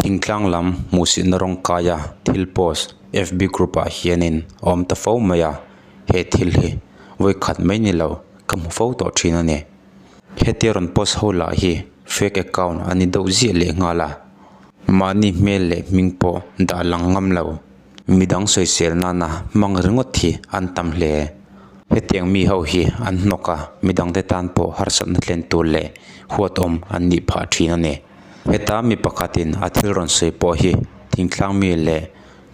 Thingtlang lam hmuhsitna rawng kaia thil post FB group ah hianin a awm ta fo mai a, he thil hi vawi khat mai ni lo ka hmu fo tawh thin a ni. Hetia rawn post ho lah hi fake account a ni deuh ziah leh nghal a, mahni hmel leh hming pawh dah lang ngam lo. Midang sawisel nana hmang ringawt hi an tam hle. Hetiang mi ho hi an hnawk a, midangte tan pawh harsatna thlen tur leh huatawm an nih phah thin a ni. Heta mi pakhatin a thil rawn sawi pawh hi thingtlang mi leh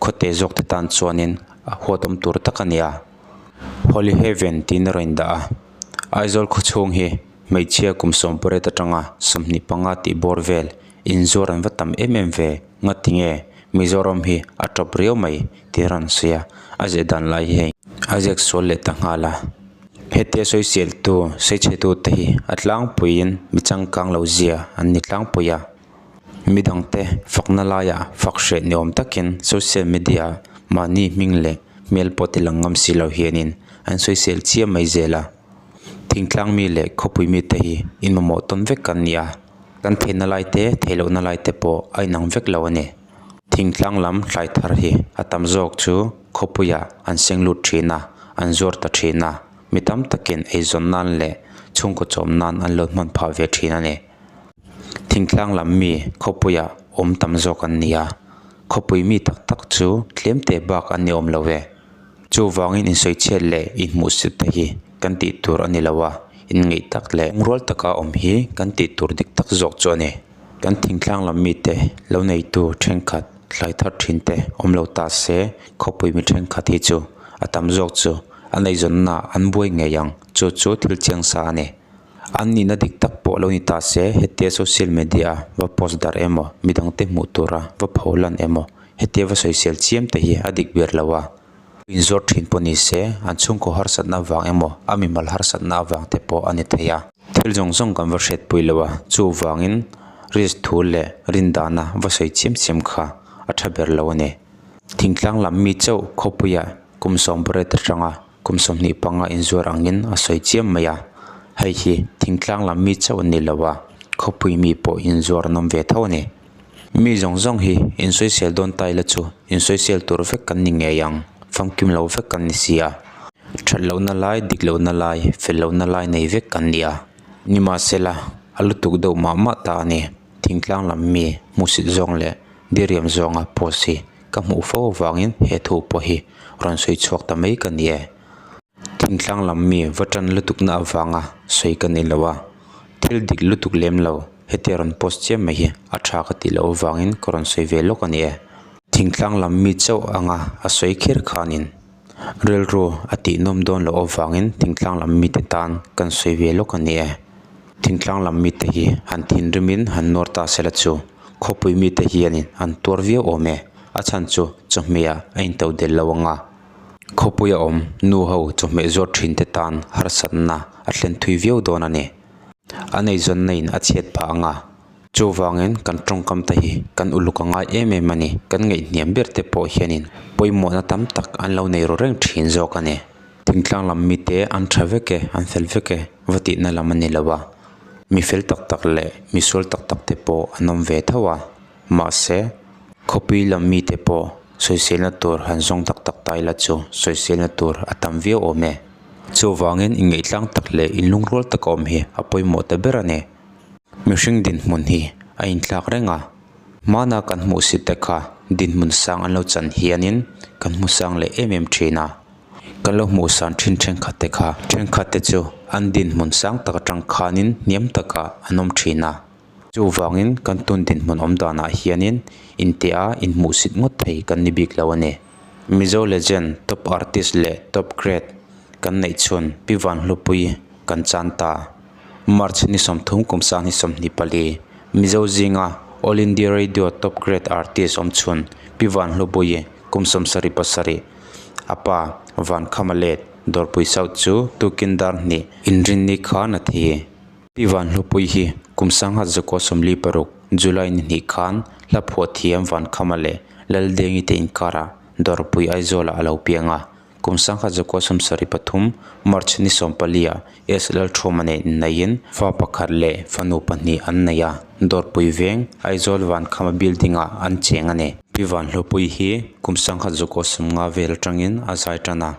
khawte zawkte tan chuanin a huatawm tur tak a ni a. Holy Heaven tiin a rawn indah a, Aizawl khawchhung hi hmeichhia kum sawmpariat atanga 25 tih bawr vel inzuar an va tam em em ve ngati nge Mizoram hi a tawp riau mai tih a rawn sawi a, a ziah dan lai hi hei a ziak sual leh ta nghal a. Hetia sawiseltu sawichhetute hi a tlangpuiin mi changkang lo zia an ni tlangpui a, midangte fakna laiah fak hreh ni awm takin social media mahni hming leh hmel pawh ti lang ngam si lo hianin an sawisel chiam mai zel a. Thingtlang mi leh khawpui mite hi inmamawh tawn vek kan ni a. Kan theihna lai te, theih lohna lai te pawh a inang vek lo a ni. Thingtlang lam tlai thar hi a tam zawk chu khawpuiah an seng lut thin a, an zuar ta thin a, mi tam takin eizawn nan leh chhungkaw chawm nan an lo hman phah ve thin a ni. Thingtlang lam mi khawpuiah awm tam zawk an ni a, khawpui mi tak tak chu tlem teh bak an ni awm lo e. Chuvangin insawichhiat leh inhmuhsit te hi kan tih tur a ni lo a, inngeih tak leh lungrual taka awm hi kan tih tur dik tak zawk chu a ni. Kan thingtlang lam mite lo neitu thenkhat hlai thar thin te awm lo ta se, khawpui mi thenkhat hi chu a tam zawk chu a neizawnna an buai ngei ang, chu chu thil chiang sa a ni. An nihna dik tak pawh lo ni ta se, hetia social media a va post darh emaw, midangte hmuh tura va pholan emaw, hetia va sawisel chiam te hi a dik ber lo a. Inzawr thin pawh ni se, an chhungkaw harsatna avang emaw, a mimal harsatna avang te pawh a ni thei a. Thil zawng zawng kan va hriatpui lo a, chuvangin risk thu leh rindana va sawi chiam chiam kha a tha ber lo a ni. Thingtlang lam mi chauh khawpuiah kum 18 atanga kum 25 inzuar angin a sawi chiam mai a, hei hi thingtlang lam mi chauh a ni lo a, khawpui mi pawh inzuar an awm ve tho a ni. Mi zawng zawng hi insawisel dawn ta ila chu insawisel tur vek kan ni ngei ang, famkim lo vek kan ni si a, that lohna lai, dik lohna lai, fel lohna lai nei vek kan ni a, nimahsela a lutuk deuh mah mah ta a ni. Thingtlang lam mi hmuhsit zawng leh diriam zawnga post hi ka hmuh fo avangin he thu pawh hi rawn sawi chhuak ta mai ka ni e. Thingtlang lam mi va tan lutukna avanga sawi ka ni lo a, thil dik lutuk lem lo hetia rawn post chiam mai hi a tha ka tih loh avangin ka rawn sawi ve lawk a ni e. Thingtlang lam mi chauh anga a sawi kher khanin rilru a tihnawm dawn loh avangin thingtlang lam mite tan kan sawi ve lawk a ni e. Thingtlang lam mite hi han thinrimin han nawr ta sela chu khawpui mite hianin an tuar viau awm e, a chhan chu chawhmehah a into del lo ang a. Khawpui a awm nu ho chawhmeh zawt thin te tan harsatna a thlen thui viau dawn a ni. A neizawnna in a chhiat phah ang a, chuvangin kan tawngkam te hi kan uluk a ngai em em a ni. Kan ngaihhniam ber te pawh hianin pawimawhna tam tak an lo nei ru reng thin zawk a ni. Thingtlang lam mite an tha vek e, an fel vek e, va tihna lam a ni lo a, mi fel tak tak leh mi sual tak tak te pawh an awm ve tho a, mahse khawpui lam mite pawh sawiselna tur han zawng tak tak ta ila chu sawiselna tur a tam viau awm e. Chuvangin inngaihtlang tak leh inlungrual taka awm hi a pawimawh ta ber a ni. Mihring dinhmun hi a inthlak reng a, hmana kan hmuhsit te kha dinhmun sang an lo chan hianin kan hmu sang leh em em thin a. Kan lo hmuh san thin thenkhat te kha thenkhat te chu an dinhmun sang tak atang khanin hniam takah an awm thin a, chuvangin kan tun dinhmun awm danah hianin intia inhmuhsit ngawt thei kan ni bik lo a ni. Mizo legend top artist leh top grade kan neih chhun Pi Vanhlupui kan chan ta. March ni 30 kum 2024 Mizo zinga All India Radio top grade artist awm chhun Pi Vanhlupui kum 77 A pa, Vankhama let, Dawrpui South chu tukin dar hnih inrinni khan a thi. Pi Vanhlupui hi kum 1946 July ni hnih khan hlaphuah thiam Vankhama leh Laldengi te inkarah Dawrpui Aizawlah a lo piang a. Kum 1973 March ni 14 ah S Lalthawma nen inneihin fa pakhat leh fanu pahnih an nei a. Dawrpui Veng, Aizawl Vankhama Building ah an cheng a ni. Pi Vanhlupuii hi kum sangkhat zakua sawmnga vel atangin a zai tan a,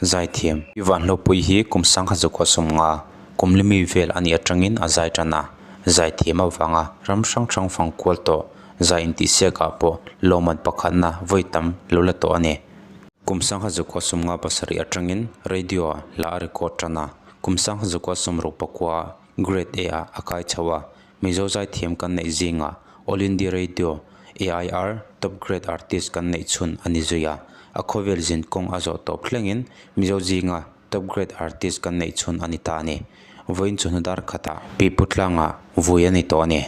zaithiam. Pi Vanhlupuii hi kum sangkhat zakua sawmnga kum limi vel a nih atangin a zai tan a, zaithiam avanga ram hrang hrang fang kual tawh zai intihsiak ah pawh lawmman pakhatna vawi tam lo la tawh a ni. Kum sangkhat zakua sawmnga pasarih atangin radio ah hla a record tan a, kum sangkhat zakua sawmruk pakua ah Grade A ah a kai chho a, Mizo zaithiam kan neih zingah All India Radio, AIR, Top Grade Artist kan neih chhun a ni zui a, a khawvel zin kawng a zawh tawp thlengin Mizo zinga Top Grade Artist kan neih chhun a ni ta a ni. Vawiin chawhnu dar khatah Pipu tlangah vui a ni tawh a ni.